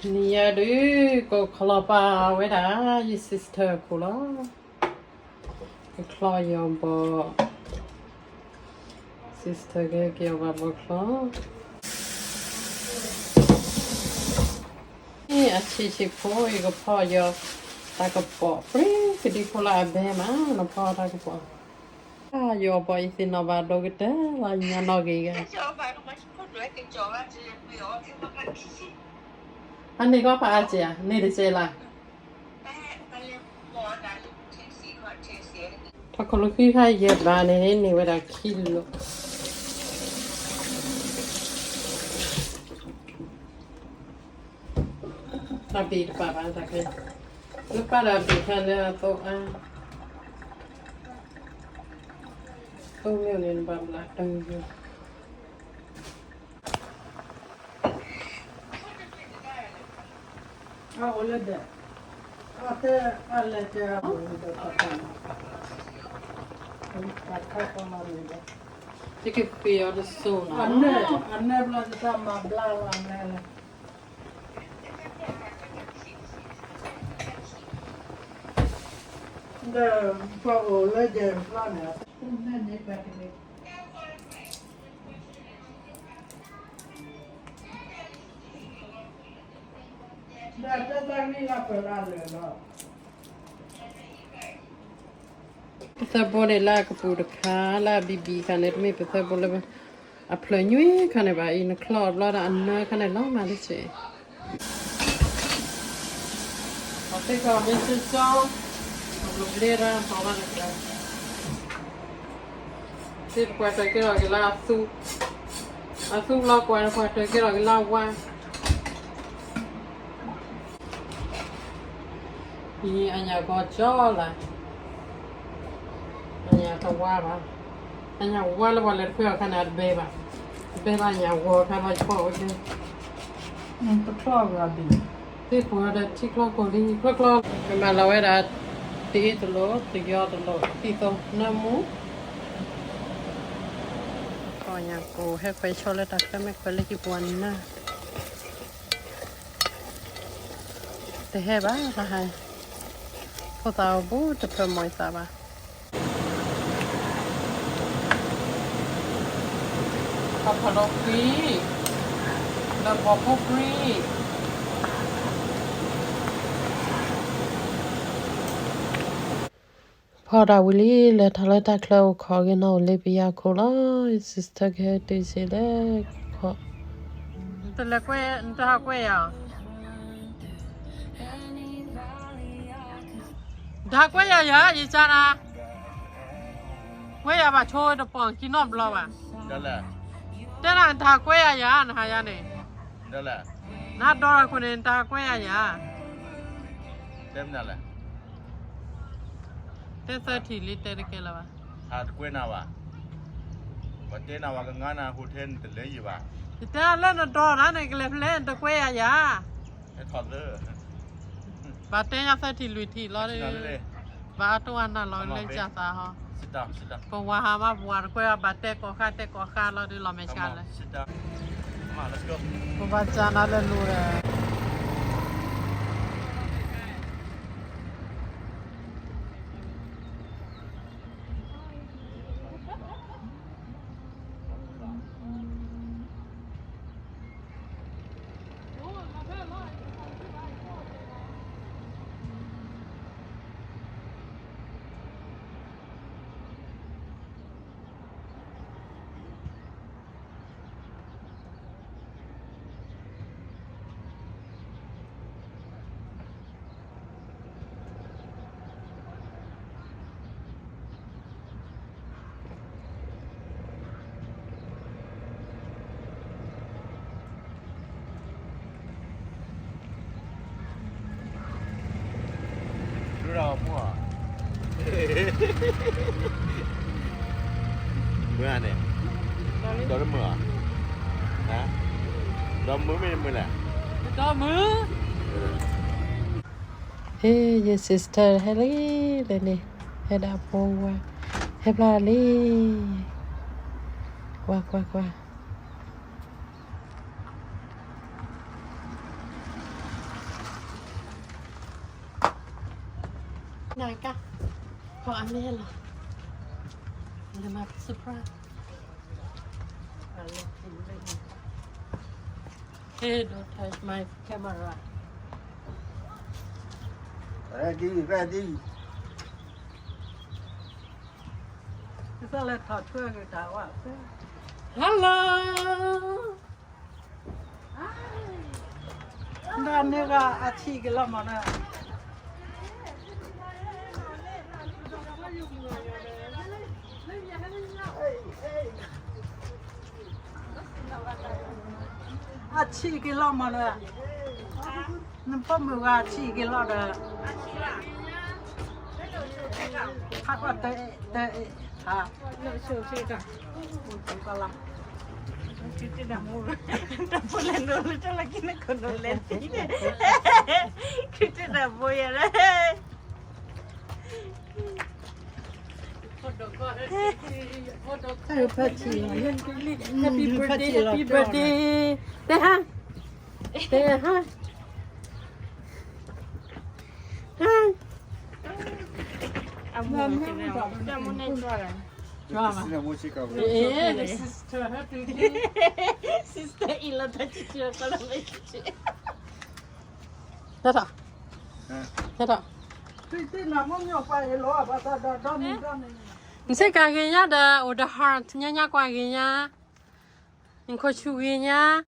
နံၤညါဒုး ကချီပာ်ဝဲဒၣ် ယ sister အခိၣ်လီၤ. ကချီယီၤဘီၣ်, sister ကဟဲက့ၤအီၤဘၣ်ဘီၣ်ချီ. အဆံးဆံးဖိ ယကဖီၣ်ယီၤတၢ်ကပီၤ ပြံကဒံဖိလၢအဘဲမး နဖီၣ်တၢ်ကပီၤ. ယီၤဘီၣ်အံၤသ့ၣ်နီၣ်ဘၣ်ဒိၣ်ကတၢၢ်လီၤ ညီနီၣ်ဂ့ၤဂ့ၤ. အန့ၣ်ကီၢ်ဖးအါစဲးဧါ, န့ၣ်တစဲးလၢ ထီၣ်ခိၣ်လၢဃံခါယဲၢ်ဘးန့ၣ် န့ၢ်ဝဲဒၣ်ခံလိာ်. တၢ်ဘ့ၣ်တပာ်ဘၣ်တၢ်ခဲ, လၢပာ်တၢ်ဘ့ၣ်ခါလၢအသိအါ, သိမ့ၢ်န့ၣ်နဘၣ်ဘျးတၢ် အအိၣ်လၢဒဲး, အတဲအလဲၤတဲအအိၣ်လၢဒဲး, တၢ်ခါကီလီၤန့ၣ်ဒီး, တက့ၤဃ့အီၤတစိၤနီၤ, အနဲဘျီတၢ်မၤဘျါလီၤနဲလဲၣ်, ဒီးပှၤအိၣ်လၢဒဲးဘျီန့ၣ် ပသၢဘိန့ၣ်လၢအကပူၤတခါ လၢအဘံဘံခါန့ၣ် တမ့ၢ်ပသၢဘိလၢ အဖျၢၣ်ညွံခါန့ၣ်ဘၣ်အံၤ နချီအဘျီဒီးအနၢခါန့ၣ်လီၤမးလၢစ့ၢ် အသ့ၣ်ကီၢ်မ့ၢ်စ့ၢ်ကီး အဘျီဘျ့ဒၣ်ဟီဘၣ်တကး သ့ၣ်ပှၤတၢၢ်ကဲထီၣ်က့ၤလၢအသူ, အသူလီၤကွၢ်န့ၣ် ပှၤတၢၢ်ကဲထီၣ်က့ၤလၢအဝါ, အံၤအညၣ်ကီကၠီလၢ်, အညၣ်တဝါဘၣ်, အညၣ်ဝါလၢပှၤလဲၤတဖဲအီၤခါန့ၣ် အတဘဲဘၣ်, တဘဲဘၣ်အညၣ်ဂီၤခါလီၤယဖီၣ်ဝဲဒၣ် ပချီၣ်ဂၤဘ့ၣ်, သ့ၣ်ပှၤဒီးထံချီခိၣ်လံ ချီချီ, ပမၤလီၤဝဲဒၣ် တအ့တလိၣ် တယီတလိၣ် သံၣ်သိနၢမူ, ပှၤညၣ်ကိၣ်ဟဲခွဲးဆီလၢတၢ်ချၢမ့ၢ်ခွဲးလၢဟံၣ်ပှၤနၢ် တဟဲဘၣ်တဟါ, ဖိသၣ်အိၣ်ဘူးတဖၢမီၢ်အသးဘၣ်. ခီဖီၣ်ဒီးကွံ, ဒီးဘီၣ်ဖိကွံ. ဖီၣ်တၢ်ဝံၤလံ လဲၤထီၣ်လၢတၢ်ချၢအိၣ်ခိးက့ၤနီၣ်အိၣ်လၢပယီၤခိၣ်လီၤ, sister ကဟဲတုၤစ့ၢ်လၢခိၣ်, တလဲၤကွဲ, နတဟးကွဲယၤ, တဟးကွဲယၤယၤ ယကနၤ, ကွဲယၤဘၣ်ဆိတပီၢ်ခံနီတဘျီဘၣ်, တဲနၤနတဟးကွဲယၤယၤ နဟးယၤန့ၣ်, နဟးဒီးတၢ်ခိၣ်န့ၣ် နတဟးကွဲယၤယၤ တဲမနုၤလဲၣ်, တဲသၢထံၣ်လံ တဲတကဲလၢၤဘၣ်, ဟးတကွဲနၤဘၣ်, ပှၤတဲနၤဝဲကငါနၤ hotel န့ၣ်တလဲၤယံၤဘၣ်, ယတဲလၢနဒီးနၤန့ၣ် ကလဲၤဖဲလဲၣ် နတကွဲယၤယၤ, ဟဲထီၣ်သၢ, ဘၣ်တဲညါသၢထံၣ်လွံၢ်ထံၣ်လီၤ, ဘၣ်အတိၢ်အနၢ်လီၤလၢကစၢ်သးဟီ, ပဝၤဟးမးပဝၤတကွဲဘၣ်တဲကိးဃါတဲကိးဃါလီၤဒုးလီၤမဲာ်ဆှးလဲၣ် ပဘၣ်စၢ်နၤလၢလိၤဒီး မုၢ်ဧါန့ၣ်, ဒီးတမုၢ်ဧါ, ဒီးမုၢ်မ့ၢ်တမုၢ်လဲၣ်, ဒီးမုၢ်, ဟ့ၣ် ယ sister ဟဲလံလၢန့ၣ်, ဟဲဒၣ်ဖိဝါ, ဟဲဖျါလံ, ကွၢ်ကွၢ်ကွၢ်. ကါ, ခီအမဲလီၤ, လၢမၤ surprise. Hey, don't touch my camera. Ready, ready. ကစၢ်လၢထီၣ်ထွဲက့ၤတၢ်ဝဲ, hello. ဒ်န့ၣ်ဂ့ၤ အဆံးက့ၤလီၤမးန့ၣ်, အဆံးက့ၤလီၤမးန့ၣ်, နပိာ်မုၣ်ဂၤအဆံးက့ၤလီၤဒီး, ဟးကွၢ်တၢ်အဲၣ်, တၢ်အဲၣ်, ဟး, တၢ်ဖိလဲၣ်နိလၢတၢ်လၢက့ၤနခိၣ်နိလဲၤသံန့ၣ်, ခရံာ်တၢ်ဘိယၤလၢ Happy birthday, happy birthday. တဲဟါ, တဲဟါ, ဟါ, အမူန့ၣ်, အမူန့ၣ်, sister, happy birthday. Sister in law တၢ်ချစ်ချစ် တၢ်ထီၣ်, တၢ်ထီၣ်, နစ့ၢ်ကီးဂ့ၤညါဒီး အိၣ်ဒီး heart ညါညါကွၢ်ဂ့ၤညါ, နခိၣ်ဆူၣ်ဂ့ၤညါ.